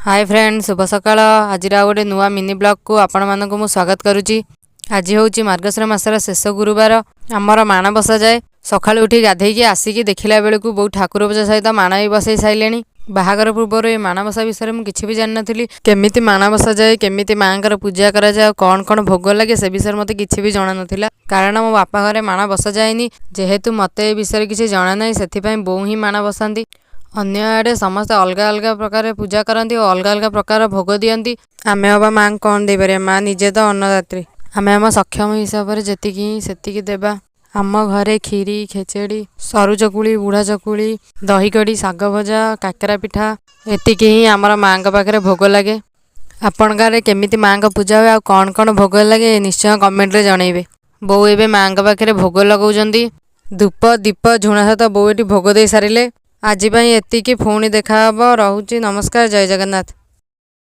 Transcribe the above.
ହାଏ friend, ଶୁଭ ସକାଳ। ଆଜିର ଆଉ ଗୋଟେ ନୂଆ ମିନି ବ୍ଲଗ୍କୁ ଆପଣମାନଙ୍କୁ ମୁଁ ସ୍ୱାଗତ କରୁଛି। ଆଜି ହେଉଛି ମାର୍ଗଶିର ମାସର ଶେଷ ଗୁରୁବାର। ଆମର ମାଣ ବସାଯାଏ। ସକାଳୁ ଉଠି ଗାଧେଇକି ଆସିକି ଦେଖିଲା ବେଳକୁ ବୋଉ ଠାକୁର ପୂଜା ସହିତ ମାଣ ବି ବସେଇ ସାରିଲେଣି। ବାହାଘର ପୂର୍ବରୁ ଏ ମାଣବସା ବିଷୟରେ ମୁଁ କିଛି ବି ଜାଣିନଥିଲି। କେମିତି ମାଣ ବସାଯାଏ, କେମିତି ମାଆଙ୍କର ପୂଜା କରାଯାଏ ଆଉ କ'ଣ କ'ଣ ଭୋଗ ଲାଗେ, ସେ ବିଷୟରେ ମୋତେ କିଛି ବି ଜଣା ନଥିଲା। କାରଣ ମୋ ବାପା ଘରେ ମାଣ ବସାଯାଏନି। ଯେହେତୁ ମୋତେ ଏ ବିଷୟରେ କିଛି ଜଣା ନାହିଁ, ସେଥିପାଇଁ ବୋଉ ହିଁ ମାଣ ବସାନ୍ତି। ଅନ୍ୟ ଆଡ଼େ ସମସ୍ତେ ଅଲଗା ଅଲଗା ପ୍ରକାର ପୂଜା କରନ୍ତି ଓ ଅଲଗା ଅଲଗା ପ୍ରକାର ଭୋଗ ଦିଅନ୍ତି। ଆମେ ଅବା ମାଆଙ୍କୁ କ'ଣ ଦେଇପାରିବା? ମା ନିଜେ ତ ଅନ୍ନଦାତ୍ରୀ। ଆମେ ଆମ ସକ୍ଷମ ହିସାବରେ ଯେତିକି ହିଁ ସେତିକି ଦେବା। ଆମ ଘରେ କ୍ଷୀରି, ଖେଚେଡ଼ି, ସରୁ ଚକୁଳି, ବୁଢ଼ା ଚକୁଳି, ଦହି କଡ଼ି, ଶାଗ ଭଜା, କାକରା ପିଠା, ଏତିକି ହିଁ ଆମର ମାଆଙ୍କ ପାଖରେ ଭୋଗ ଲାଗେ। ଆପଣଙ୍କ ଆଡ଼େ କେମିତି ମାଆଙ୍କ ପୂଜା ହୁଏ ଆଉ କ'ଣ କ'ଣ ଭୋଗ ଲାଗେ, ନିଶ୍ଚୟ କମେଣ୍ଟରେ ଜଣେଇବେ। ବୋଉ ଏବେ ମାଆଙ୍କ ପାଖରେ ଭୋଗ ଲଗାଉଛନ୍ତି। ଧୂପ, ଦୀପ, ଝୁଣା ସହିତ ବୋଉ ଏଠି ଭୋଗ ଦେଇ ସାରିଲେ। ଆଜି ପାଇଁ ଏତିକି, ପୁଣି ଦେଖାହବ। ରହୁଛି, ନମସ୍କାର, ଜୟ ଜଗନ୍ନାଥ।